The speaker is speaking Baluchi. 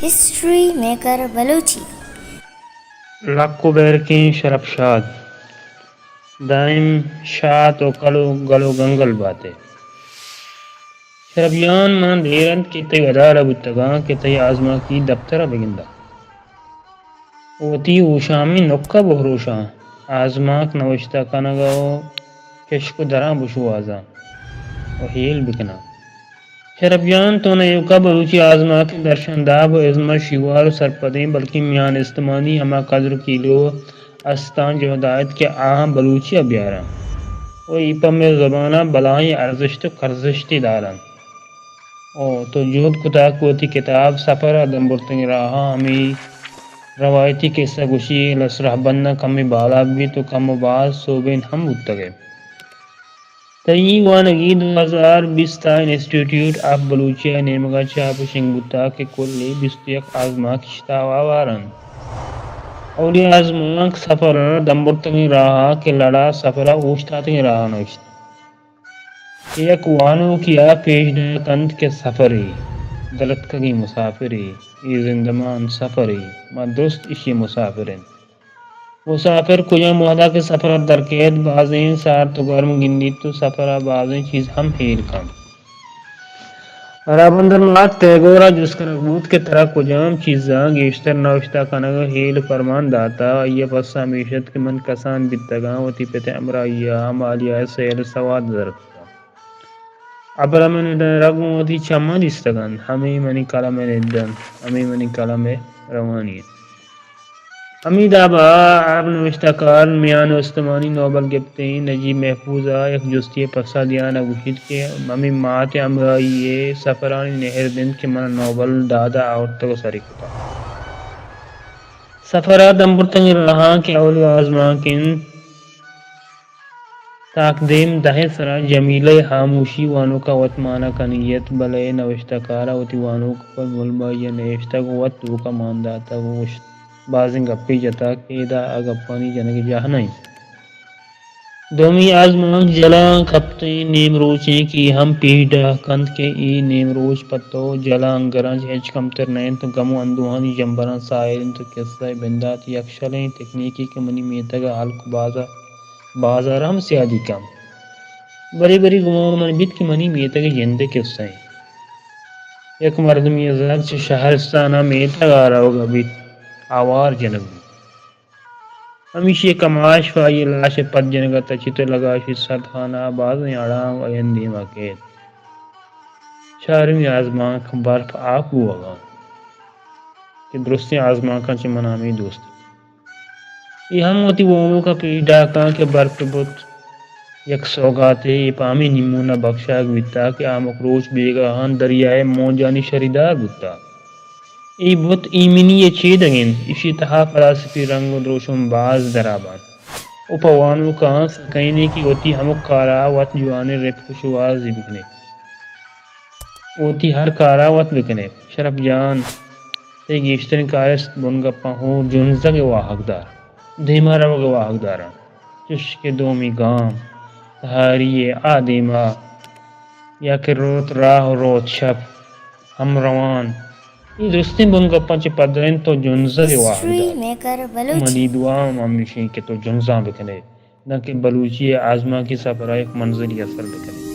History maker Balochi. لک و بیرکیں شرپ شاد، دائم شات و کل و گل و گنگل باتے۔ شرپ جان، من دیر انت کہ تئی ودار ء بوتگاں کہ تئی آزمانکی دپتر ء بگنداں۔ وتی ہوشامیں نک ء بہروشاں، آزمانک نوشتہ کنگ ء و کشک و دراں بشوہازاں و ہیل بکناں۔ شرپ جان، تو نہ ایوکا بلوچی آزمانک ء درشانداب و ازم ء شیوار و سرپدیں، بلکیں میان استمانی ہما قدر و کیلو استاں جہد ء ات کہ آہاں بلوچی ء بیاراں و اے پہ مئے زبان ء بلاہیں ارزشت و کرزشتے دارنت۔ او تو جہد کتگ کہ وتی کتاب سفر ء دمبرتگیں راہاں ہمے روایتی کسہ گوشی لس رہبنداں کمے بالا بیت و کم و باز سوبین ہم بوتگ ئے۔ تئی اے وانگی دو ہزار بیست ء انسٹیٹیوٹ آف بلوچی ء نیمگ ء چاپ و شنگ بوتگ کہ کلی بیست و یک آزمانک اشتاپ ء ہوار انت۔ اولی آزمانک سفر ء دمبرتگیں راہ ء کہ لڑ ء سفر ء اوشتاتگیں راہ ء نوشت۔ یک وانوکے ء پیش داکنت کہ سفرے، دلتکگیں مسافرے، اے زندمان سفرے، ما درست ایشی ء مسافر انت۔ مسافر کجام وہدا کہ سفر ء در کیت، بازیں سارت و گرم گندیت و سفر ء بازیں چیز ہم ہیل کنت۔ رابندر ناتھ ٹیگور ء جست کنگ بوت کہ ترا کجام چیزاں گیشتر نوشتہ کنگ ء ہیل و پرمان داتہ؟ آئی ء پسہ ہمیش ات کہ من کسان بیتگاں، وتی پت ء ہمراہی ء ہمالی ء سیل سواد زرتگاں۔ ابرم ء ندرگ گوں وتی چماں دیستگ انت، ہمے منی قلم ء ند انت، ہمے منی قلم ء روانی انت۔ ہمے داب ء عرب نوشتہ کار میان استمانی نوبل گپتیں نجیب محفوظ ء یک جستی ء پسہ دیان ء گوشیت کہ ہمے مات ء ہمراہی ء سفرانی نہرد انت کہ من ء نوبل داد ء آورتگ ء سرے کتگ۔ سفر ء دمبرتگیں راہاں کہ اولی آزمانک انت، تاکدیم دہ ء سرا جمیلہ ء ہاموشی وانوک ء وت مانا کنگی ات، بلئے نوشتہ کار ء وتی وانوک پہ ملمائی ء نہشتگ ء وت توک ء مان داتگ ء گوشت، بازیں گپے جتگ کہ ادا آ گپانی جنگ ء جاہ نہ انت۔ دومی آزمانک جلاں کپتیں نیمروچیں کہ اے ہم پیش ڈاہ کنت کہ اے نیمروچ پہ تو جلانگراں چہ ہچ کمتر نہ انت ء گم ء اندوہانی جمبراں ساحر انت ء کسہ ء بندات یکشلیں تکنیکے کہ منی میتگ ء ہلک بازار بازار ہم سیادی کم۔ برے برے گمان من بیت کہ منی میتگ ء جند ء کسہ انت۔ یک مردمے ء زہگ چہ شہرستان ء میتگ ء روگ ء بیت، آوار جنگ بیت۔ ہمیشی ء کماش پہ آئی ء لاش ء پد جنگ ء تچیت ء لگاشی سرد خانہ ء بازیں اڑاں و آئی ء دیما کیت۔ چارمی آزمانک برف آپ بوہگاں کہ درستیں آزمانکاں چہ من ہمے دوست۔ اے ہم وتی وانوکاں پیش ڈاکاں کہ برف بوت یک سوگاتے، اے پہ ہمے نیمون ء بکشاگ بیتا کہ آمک روچ بیگاہاں دریائے مونجانی شریدار بوتا۔ اے بت ایمنی ء چیدگ انت، ایشی تہا فلاسفی رنگ و دروشم باز درا بنت و پہ وانوکاں سکئینے کہ وتی ہمک کارا وت جوانیں رپک و شوہازی بکنے۔ وتی ہر کارا وت بکنے۔ شرپ جان، تئی گیشتریں کارست بنگپاں ہور جنزگ ء واہگ دار، دیما روگ ء واہگ داراں۔ چش کہ دومی گام تہاری ء آ دیما یا کہ روت راہ و روت شپ ہم روان۔ اے درستیں بنگپاں چہ پدر انت تو جنزگ ء واہگ دار۔ منی دعا ہم ہمیش انت کہ تو جنزاں بکن ئے، دانکہ بلوچی ء آزمانکی سفر ء یک منزلے ء سر بکن ئے۔